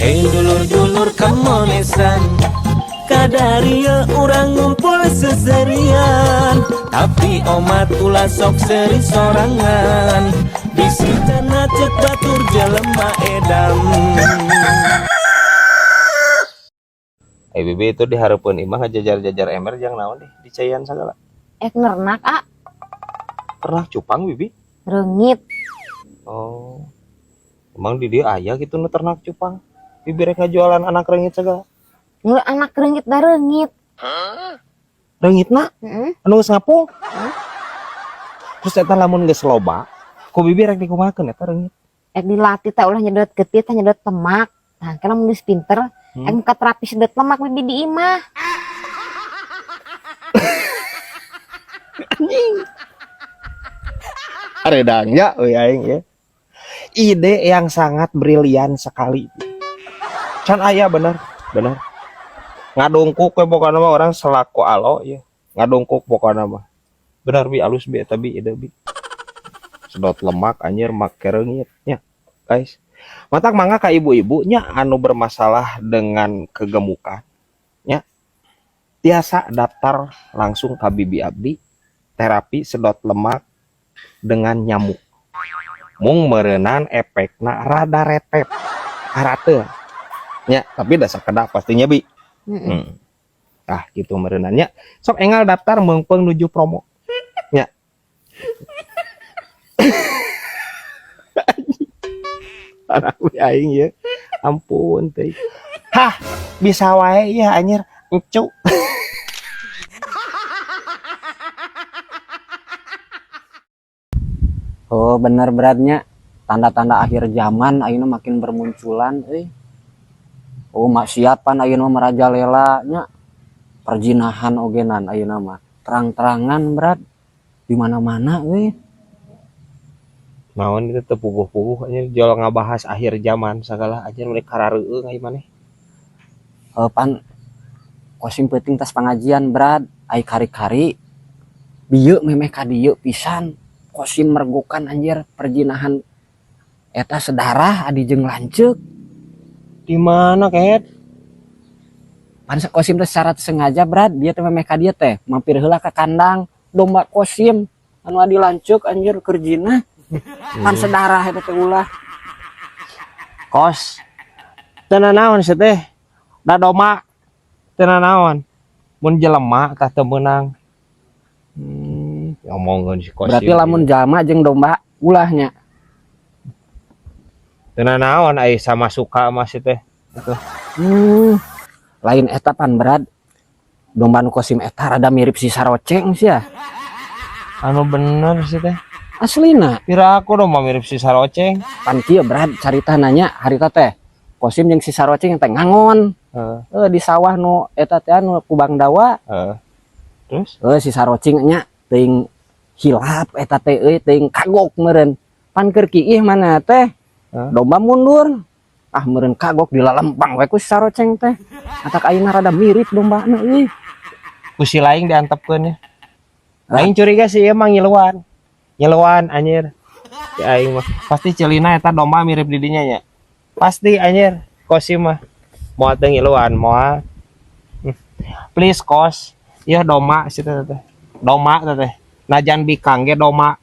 Dulur-dulur kamonesan, kadaria urang ngumpul seserian. Tapi omat ulah sok seri sorangan, bisi cenah cek batur jelema edan. Eh, bibi, itu dihareupeun imah ngajajar-jajar ember jang naon deh dicaian segala? Ek nernak, ah. Pernah cupang, bibi? Reungit. Oh. Emang di dia aya gitu nu ternak cupang? Bibi rek ngajualan anak reungit segala? Nu anak reungit da reungit. Reungitna? Heeh. Anu geus ngapung? Terus eta lamun geus loba, ku bibi rek dikumahakeun eta reungit? Ek dilatih teh ulah nyedot getih teh, nyedot lemak. Nah, kan lamun geus pinter, ek muka terapi sedot lemak bibi di imah. Anjing. Aredangnya euy aing ya. Ide yang sangat brilian sekali. Can aya, bener, bener. Ngadungkuk we pokokna mah orang selaku alo ya. Ngadungkuk pokokna mah. Bener, bi, alus bi eta bi ide bi. Sedot lemak anjir make reungit nya. Guys. Matak mangga ka ibu-ibunya anu bermasalah dengan kegemukan nya. Tiasa daftar langsung ka Bibi Abdi, terapi sedot lemak dengan nyamuk. Mung meureunan efekna rada retep. Arate. Nya, tapi da sakedap pastinya, bi. Heeh. Ah, gitu meureunannya. Sok enggal daftar meungpeung nuju promo. Nya. Anak aing ya. Ampun teh. Hah, bisa wae ya anjir. Encu. Oh, bener beratnya tanda-tanda akhir zaman ayeuna makin bermunculan euy. Oh, maksiatan ayeuna mah merajalela nya. Perjinahan ogenan ayeuna mah terang-terangan berat di mana-mana euy. Naon itu teu puguh-puguh anjir jual ngabahas akhir zaman segala anjir, mulai karareueung ai maneh. Eh, pan kosim penting tas pengajian berat, ai kari-kari bieu memeh ka dieu pisan kosim mergokan anjir perjinahan eta sedarah adi jeung lanceuk. Di mana, Ket? Pan kosim teh secara sengaja berat dia teh memeh ka dieu teh mampir heula ka kandang domba kosim anu adi lanceuk anjir keur jinah. Pan sedarah eta teh ulah. Kos. Teu naon sih teh? Da domba teu naon. Mun jelema tah teu meunang. Ngomongkeun si Kosim. Berarti lamun jalma jeung domba ulahnya? Teu naon ai sama suka mah si teh. Itu. Lain eta pan berat. Domba nu kosim eta rada mirip si Saroceng sih ya. Anu bener sih teh. Aslina. Pira aku domba mirip si Saroceng. Pan kieu berat carita nanya harita teh. Kosim jeung si Saroceng teh ngangon. Heeh. Di sawah nu eta teh anu Kubang Dawa. Heeh. Terus? Si Saroceng nya teuing hilap eta teh euy, teuing kagok meureun. Pan keur kiih mana teh? Heeh. Domba mundur. Ah, meureun kagok dilalempang we ku si Saroceng teh. Atak ayeuna rada mirip dombana euy. Ku si laing diantepkeun ya. Aing curiga sih emang ngiluan. Ngiluan anjir. Si aing mah pasti celina eta domba mirip di dinya nya. Pasti anjir Kosim mah. Moal teu ngiluan, moal. Please kos. Ieu domba si teh teh. Domba teh teh. Najan bikang ge domba.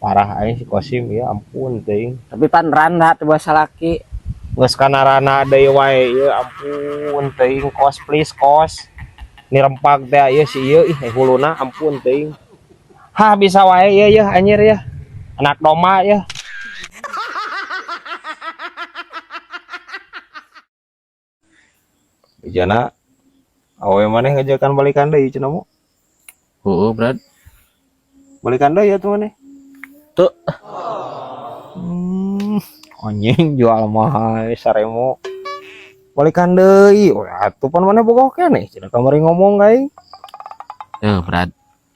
Parah aing si Kosim ya ampun teuing. Tapi pan randa teh bahasa laki. Geus kana rana deui wae ieu ampun teuing kos, please kos. Nirempag teh ieu si ieu ih huluna ampun teuing. Hah, bisa wae ieu yeuh anjir ya. Anak domba ya. Jana awe maneh ngajakan balikan deui cenah mu. Heeh, Brad. Balikan deui atuh maneh. Tuh. Anjing jual mahal saremo. Balikan deui. Wah, atuh pan maneh bogoh keneh cenah kamari ngomong ka aing. Eh, Brad.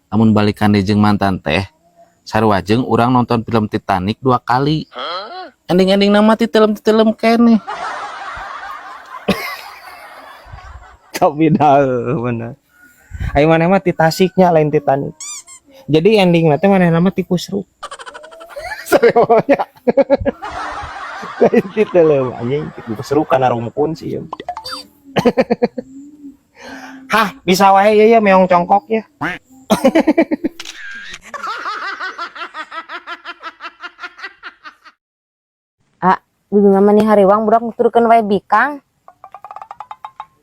Lamun balikan deui jeung mantan teh, sarua jeung urang nonton film Titanic 2 kali. Ending-ending nama ti film-film keneh. Tapi dah bener. Ayo maneh mah ti Tasiknya lain Titanic. Jadi ending nanti maneh nama ti Kusru. Saremonya. Lain titelem anjing, seru kana rumpun sih. Hah, bisa wae ieu ya meong congkok ya. Ah, bibi mama nih hariwang budak nuturkeun wae bikang.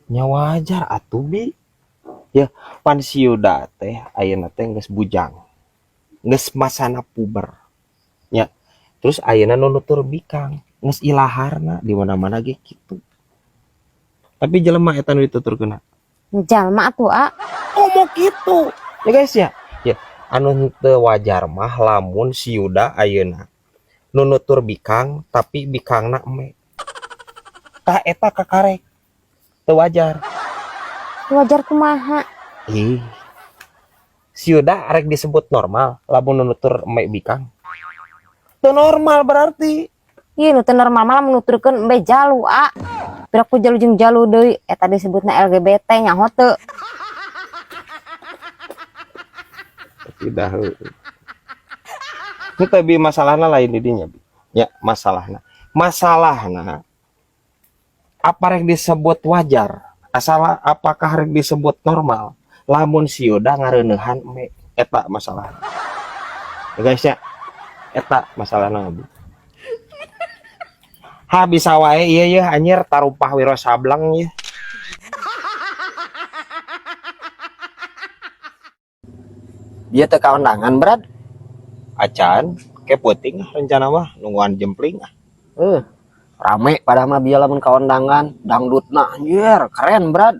Nya wajar atuh bi. Ya, pan si Yuda teh ayeuna teh geus bujang. Geus masana puber. Ya. Terus ayeuna nu nutur bikang, geus ilaharna di mana-mana ge kitu. Tapi jelema eta nu dituturkeunna. Jalma atuh, A. Komo kitu. Ya guys ya. Ya, anu teu wajar mah lamun si Yuda ayeuna nu nutur bikang tapi bikangna eme. Tah eta kakarek. Teu wajar. Teu wajar kumaha? Ih. Si Yuda arek disebut normal lamun nu nutur eme bikang. Teu normal berarti. Ih, nu teu normal mah lamun nuturkeun embe jalu, A. Piraku jalu jeung jalu deui eta disebutna LGBT nyaho teu. Tidak. Ini tapi masalahna lain di dinya, Bi. Ya, masalahna. Masalahna apa rek disebut wajar? Asal apakah rek disebut normal? Lamun si Yuda ngareuneuhan eme eta masalah. Ya guys ya. Eta masalahna, Bi. Ha bisa wae ieu yeuh anjir tarumpah Wiro Sableng ieu. Dia teh kaundangan Brad. Acan ke peuting ah rencana mah nungguan jempling ah. Rame pada mah bieu lamun kaundangan dangdutna anjir keren Brad.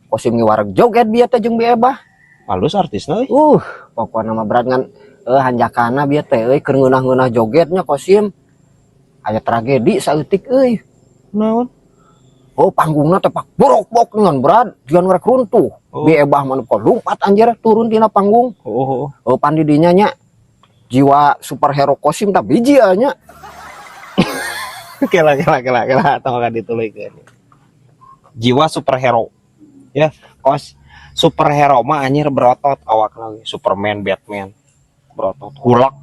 Kosim ngiwareg joget bieu teh jeung Bi Ebah. Halus artisna euy. Pokona mah Brad ngan hanjakana bieu teh euy keur ngeunah-ngeunah jogetnya Kosim. Aya tragedi saeutik euy. Naon? Oh, panggungna teh pak borok-bok dengan Brad, jian rek runtuh. Oh. Bi Ebah mah nu lompat anjir turun tina panggung. Oh, oh, oh. Oh, pan di dinya nya jiwa superhero Kosim tak biji nya. Kela kela kela kela tong akan dituluykeun. Jiwa superhero. Ya, kos superhero mah anjir berotot awakna ge. Superman, Batman. Berotot, Hulk.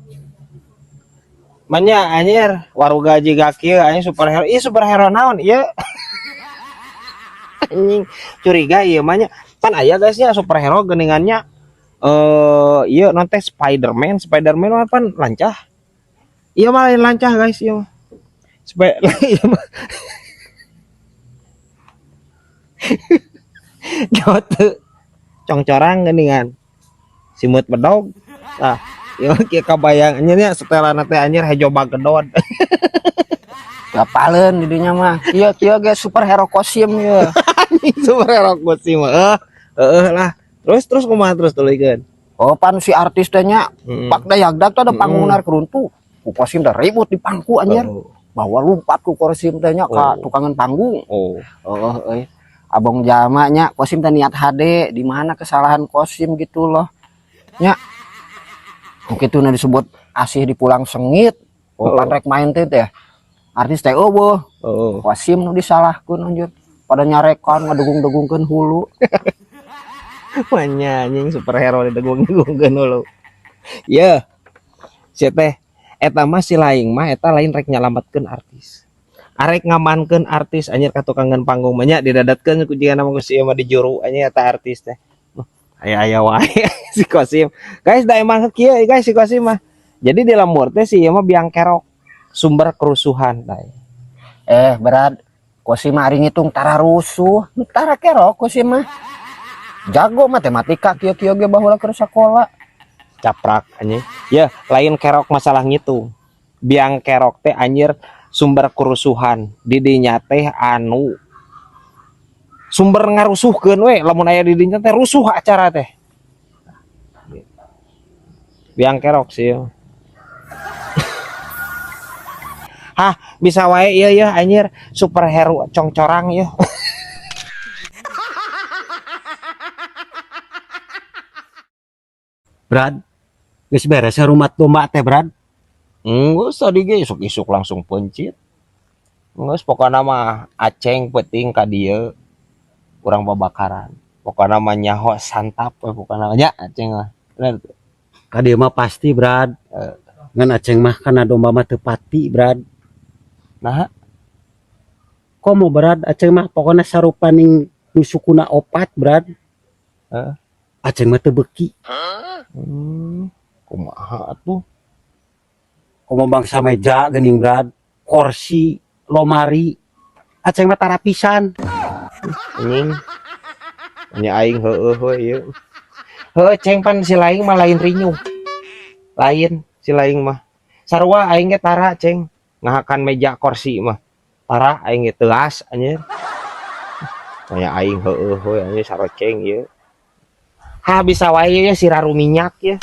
Manya anjir waruga jiga kieu anjir superhero. Ih superhero naon ieu? Anjing curiga ieu mah nya. Pan aya guys nya superhero geuningannya ieu non teh Spiderman, Spiderman mah pan lancah. Ieu mah lain lancah guys ieu mah. Ieu mah. Jauh teu. Congcorang geuningan. Simut bedog. Tah, ieu mah kieu kabayang anjir nya setelan teh anjir hejo bagedod. Gapaleun di dinya mah. Kieu kieu ge superhero Kosim ieu. Anjing superhero Kosim mah. Heeh lah. Terus terus kumaha terus tuluykeun? Oh, pan si artis teh nya pak dayagdag teh ada panggung runtuh. Ku Kosim teh ribut di pangku anjir. Oh. Bawa lompat ku Kosim teh nya ka Oh. tukangan panggung. Oh. Oh, euy. Abong jama nya Kosim teh niat hade di mana kesalahan Kosim gitu loh. Nya. Kitu nu disebut asih dipulang sengit. Oh, Oh. pan rek main teh teh. Artis teh eueuh. Oh. Kosim nu disalahkeun anjir. Pada nyarekan ngadegung-degungkeun hulu. Manya anjing superhero didegung-degungkeun hulu. Ye. Si teh eta mah si laing mah eta lain rek nyalametkeun artis. Arek ngamankeun artis anjir ka tukangan panggung mah nya didadatkeun ku jiga nama ku si ieu mah dijuru anjir eta artis teh. Aya-aya wae si Kosim. Guys, da emang kieu guys si Kosim mah. Jadi di lembur teh si ieu mah biang kerok sumber kerusuhan tah. Berat. Kosim mah ari ngitung tara rusuh, tara kerok Kosim mah. Jago matematika kieu-kieu ge baheula keur sakola. Caprak anjing. Ya, lain kerok masalah ngitung. Biang kerok teh anjir sumber kerusuhan. Di dinya teh anu sumber ngarusuhkeun we lamun aya di dinya teh rusuh acara teh. Biang kerok sih. Hah, bisa wae ieu ya anjir superhero congcorang ieu. Brad, geus beres ya rumah domba teh, Brad? Geus tadi ge isuk-isuk langsung pencit. Geus pokona mah aceng peuting ka dieu urang babakaran. Pokona mah nyaho santap we pokona nya aceng mah. Bener teu? Ka dieu mah pasti, Brad. Ngan aceng mah kana domba mah teu pati, Brad. Nah. Komo, Brad, Aceng mah pokoknya sarupaning nu sukuna opat, Brad. Heeh. Aceng mah teu beuki. Kumaha atuh? Komo bangsa meja geuning, Brad, kursi, lomari. Aceng mah tara pisan. Anjing. Nya aing heueuh we ieu. Heueuh, Ceng, pan si laing mah lain rinyuh. Lain si laing mah. Sarua aing ge tara, Ceng, ngahakan meja kursi mah. Tara aing ge teuas anjir. Nya aing heueuh we anjir saroceng ieu. Ha, bisa wae ya si raru minyak ya.